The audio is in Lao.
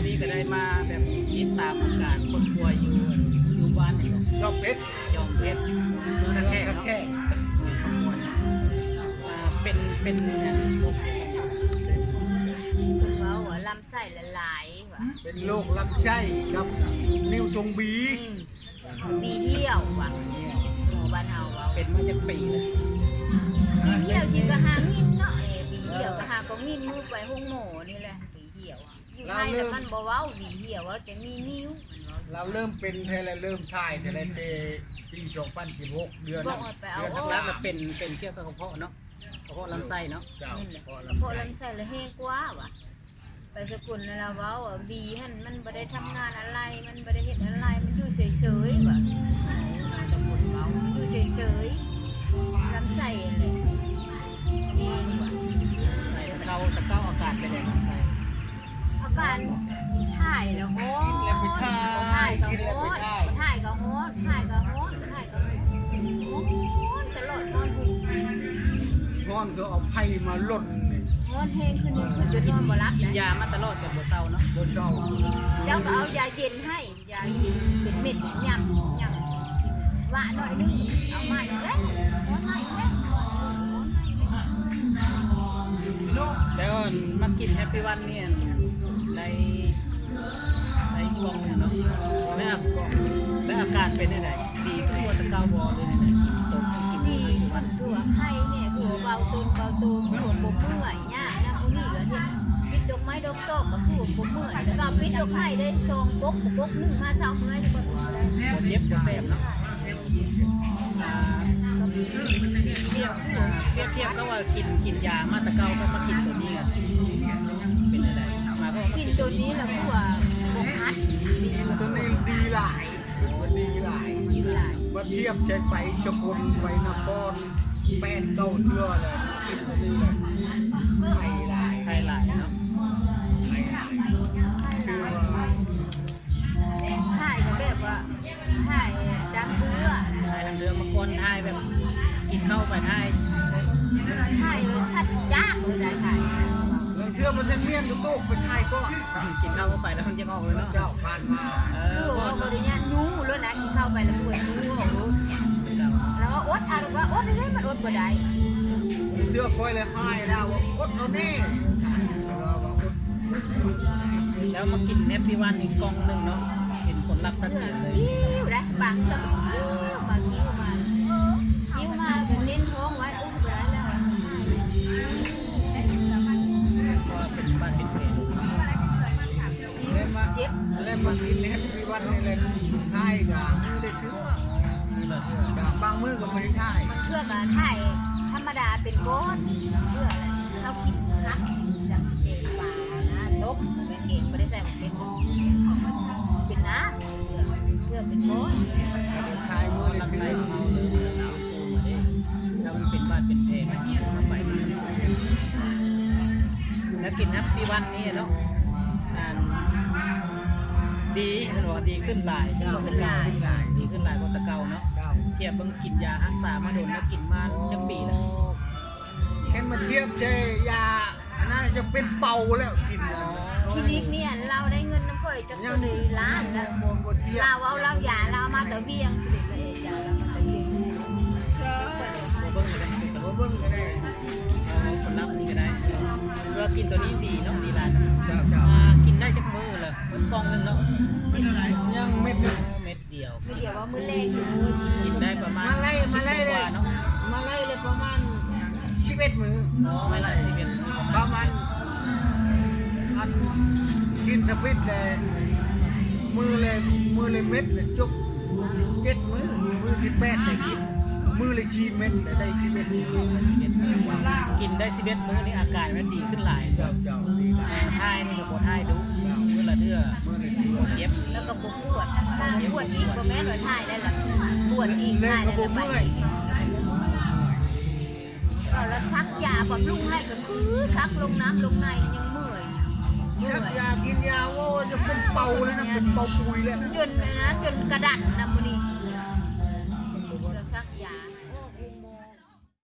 ນີ້ກໍໄດ້ມາແບບຕິດຕາມອາການຄົນປ່ວຍຢູ່ ຢູ່ບ້ານນີ້ເນາະ ຈອມເພັດ ຈອມເພັດ ເມືອງທ່າແຂກເນາະ ແຂກ ຂະບວນ ອ່າ ເປັນ ເປັນຫຍັງ ເພິ່ນເວົ້າວ່າລຳໄສ້ລະລາຍວ່າ ເປັນໂລກລຳໄສ້ກັບນິ້ວຕົງບີ ອືມ ບີຫ່ຽວວ່າ ໝໍບ້ານເຮົາເວົ້າ ເປັນມາຈັກປີແລ້ວ? ບີຫ່ຽວຊິກະຫາງິ່ນເນາະ ເອີ ບີຫ່ຽວກະຫາກໍງິ່ນ ມື້ໄປໂຮງໝໍນີ້ແຫຼະ ບີຫ່ຽວ ຢູ່ໄທລະມັນບໍ່ເວົ້າບີຫ່ຽວ ເວົ້າແຕ່ມີນິ້ວ ມັນເວົ້າ ລາວເລີ່ມເປັນແທ້ແລະ ເລີ່ມຖ່າຍແທ້ແລະ ແຕ່ປີສອງພັນສິບຫົກ ເດືອນ ບອກວ່າໄປເອົາອອກ ເດືອນຫຼັກໆ ເປັນ ເປັນກ່ຽວກັບກະເພາະເນາະ ກະເພາະລຳໄສ້ເນາະ ເຈົ້າ ແມ່ນແຫຼະ ກະເພາະລຳໄສ້ລະແຮງກວ່າວ່າ ໄປສະກົນລະເວົ້າວ່າ ບີຫັ້ນມັນບໍ່ໄດ້ທຳງານອະໄລ ມັນບໍ່ໄດ້ເຮັດອະໄລ ມັນຢູ່ເສີຍໆວ່າ ສະກົນເວົ້າ ມັນຢູ່ເສີຍໆ ລຳໄສ້ຫັ້ນແຫຼະ ແຮງວ່າ ລຳໄສ້ ແຕ່ເກົ່າ ແຕ່ເກົ່າອາການເປັນໃດລຳໄສ້? ອາການຖ່າຍລະຮ້ອນ ກິນແລ້ວໄປຖ່າຍ ຖ່າຍກະຮ້ອນ ກິນແລ້ວໄປຖ່າຍ ຖ່າຍກະຮ້ອນ ຖ່າຍກະຮ້ອນ ຖ່າຍກະຮ້ອນ ຮ້ອນຕະຫຼອດ ຮ້ອນຫຸ່ມ ຮ້ອນຄືເອົາໄຟມາລົນນີ້ ຮ້ອນແຮງຂຶ້ນ ຂຶ້ນຈົນນອນບໍ່ຫຼັບ ກິນ ນະ ຢາມາຕະຫຼອດກະບໍ່ເຊົາເນາະ ບໍ່ເຊົາ ເຈົ້າກະເອົາຢາເຢັນໃຫ້ ຢາເຢັນເປັນເມັດ ຫຍ້ຳ ຫຍ້ຳ ວະໜ້ອຍໜຶ່ງ ເອົາມາອີກແລ້ວ ເອົາມາອີກແລ້ວ ແລ້ວມາກິນແຮັບປີ້ວັນນີ້ໄດ້ ໄດ້ກ່ອງໜຶ່ງເນາະ ແລ້ວ ແລ້ວອາການເປັນຈັ່ງໃດ? ດີຂຶ້ນກວ່າແຕ່ເກົ່າບໍ່ ຫຼືແນວໃດ? ກິນຕົກ ກິນ ດີຂຶ້ນ ຄືວ່າໄຂ້ແນ່ ຄືວ່າເບົາຕົນເບົາໂຕ ຄືວ່າບໍ່ເມື່ອຍ ຍາກນະ ມື້ນີ້ກະເຮັດ ປິດດອກໄມ້ດອກຕອກກະຄືວ່າບໍ່ເມື່ອຍ ແລ້ວກະປິດດອກໄມ້ໄດ້ສອງປົກ ປົກໜຶ່ງມາເຊົ້າເມື່ອຍ ບໍ່ເຈັບບໍ່ແສບເນາະ ອ່າ ປຽບ ປຽບທຽບກັບວ່າກິນ ກິນຢາມາແຕ່ເກົ່າກັບມາກິນໂຕນີ້ ເປັນຈັ່ງໃດ? ມາກໍ ກິນໂຕນີ້ລະຄືວ່າບໍ່ຄັດ ໂຕນີ້ດີຫຼາຍ ດີຫຼາຍ ດີຫຼາຍ ມາທຽບໃສ່ໄປສະກົນ ໄປນະຄອນ ແປດເກົ້າເທື່ອແລ້ວ ກິນໂຕນີ້ແຫຼະ ໄຄຫຼາຍ ໄຄຫຼາຍເນາະ ໄຄຫຼາຍ ຄືວ່າ ຖ່າຍກະແບບວ່າ ຖ່າຍຕາມເບື່ອ ຖ່າຍທາງເບື່ອ ມາກ່ອນ ຖ່າຍແບບ ກິນເຂົ້າໄປ ຖ່າຍ ຖ່າຍສັດຈາກເລີຍ ຖ່າຍ ລາງເທື່ອມັນທັນມ້ຽນກະໂຕກໄປຖ່າຍກ່ອນ ກິນເຂົ້າໄປແລ້ວມັນຈະອອກເລີຍເນາະ ເຈົ້າ ຜ່ານມາ ເອີ ຄືວ່າບໍ່ໄດ້ຍາກ ຍູ້ໂລດນະ ກິນເຂົ້າໄປແລ້ວ ເມື່ອຍ ຍູ້ໂລດ ແລ້ວວ່າອົດ ອາລະວາດ ອົດໄດ້ ມັນອົດບໍ່ໄດ້ ເທື່ອຂ້ອຍແລ້ວ ຮ້າຍແລ້ວວ່າ ອົດເອົາແນ່ ແລ້ວມາກິນແຮັບປີ້ວັນອີກກ່ອງໜຶ່ງເນາະ ເຫັນຜົນລັບຊັດເຈນເລີຍ ຫິວໄດ໋ ບາງເທື່ອຫິວມາ ຫິວມາ ຫິວມາແລ້ວກະເນັ້ນທ້ອງໄວ້ ອຸ້ຍ ບໍ່ໄດ້ແລ້ວ ເພາະວ່າເປັນບາດເປັນແຜ ເຈັບ ແລ້ວມາກິນແຮັບປີ້ວັນນີ້ແຫຼະ ຖ່າຍກະມື້ລະເທື່ອ ມື້ລະເທື່ອ ບາງມື້ກະບໍ່ໄດ້ຖ່າຍ ບາງເທື່ອກະຖ່າຍທຳມະດາເປັນກ້ອນ ເພື່ອ ເຮົາກິນຜັກ ແກງປານະ ຕົ້ມ ແກງບໍ່ໄດ້ໃສ່ໝາກເຜັດ ເປັນນ້ຳ ເພື່ອເປັນກ້ອນ ຖ່າຍມື້ລະເທື່ອ ລະມັນເປັນບາດເປັນແຜ ເຮົາໄປ ແລ້ວກິນແຮັບປີ້ວັນນີ້ເນາະ ອັນ ດີ ເພິ່ນວ່າດີຂຶ້ນຫຼາຍ ເຈົ້າ ດີຂຶ້ນຫຼາຍ ດີຂຶ້ນຫຼາຍກວ່າແຕ່ເກົ່າເນາະ ທຽບເບິ່ງກິນຢາຮັກສາມາດົນແລ້ວ ກິນມາຈັກປີລະ? ແມ່ນມາທຽບໃສ່ຢາ ອັນນັ້ນຈະເປັນເປົາແລ້ວກິນ ຄລີນິກນີ້ ອັນລາວໄດ້ເງິນນຳຂ້ອຍຈັກເທົ່າໃດລ້ານລະ ລາວເອົາ ລາວຢາ ລາວເອົາມາແຕ່ວຽງ ສະເດັດລະເອຍາ ລາວມາແຕ່ວຽງ ບໍ່ເບິ່ງກະໄດ້ ບໍ່ເບິ່ງກະໄດ້ ເອົາຜົນລັບນີ້ກະໄດ້ ເພາະວ່າກິນໂຕນີ້ດີເນາະ ດີຫຼາຍ ເຈົ້າ ເຈົ້າ ອ່າ ກິນໄດ້ຈັກມື້ລະ? ໝົດກ່ອງໜຶ່ງເນາະ ຍັງເມັດໜຶ່ງ ເມັດ ດຽວ ມື້ດຽວວ່າມື້ແລງຢູ່ ກິນໄດ້ປະມານ ມາໄລ່ ມາໄລ່ເລີຍ ມາໄລ່ເລີຍປະມານສິບເອັດມື້ ອໍ ມາໄລ່ສິບເອັດມື້ ປະມານ ອັນ ກິນທຳອິດແລ້ວ ມື້ລະ ມື້ລະເມັດລະຈົບ ເຈັດມື້ ມື້ທີແປດໄດ້ກິນ ມື້ລະສີ່ເມັດລະໄດ້ສິບເອັດມື້ ກິນໄດ້ສິບເອັດມື້ນີ້ອາການມັນດີຂຶ້ນຫຼາຍ ເຈົ້າ ເຈົ້າ ດີຫຼາຍ ຖ່າຍນີ້ກະບໍ່ຖ່າຍດຸ ເຈົ້າ ມື້ລະເທື່ອ ມື້ລະເທື່ອ ເຈັບ ແລ້ວກະ ປວດ ປວດອີກ ບໍ່ແມ່ນວ່າຖ່າຍໄດ້ລະ ປວດອີກ ແລ້ວກະບໍ່ເມື່ອຍ ເຂົາລະສັກຢາບຳລຸງໃຫ້ ກະຄືສັກລົງນ້ຳລົງໃນ ຍັງເມື່ອຍ ເມື່ອຍ ສັກຢາ ກິນຢາ ໂອ້ຍ ຈະເປັນເປົາເລີຍນະ ເປັນເປົາປຸຍແລ້ວ ຈົນອັນນັ້ນ ຈົນກະດັນນະມື້ນີ້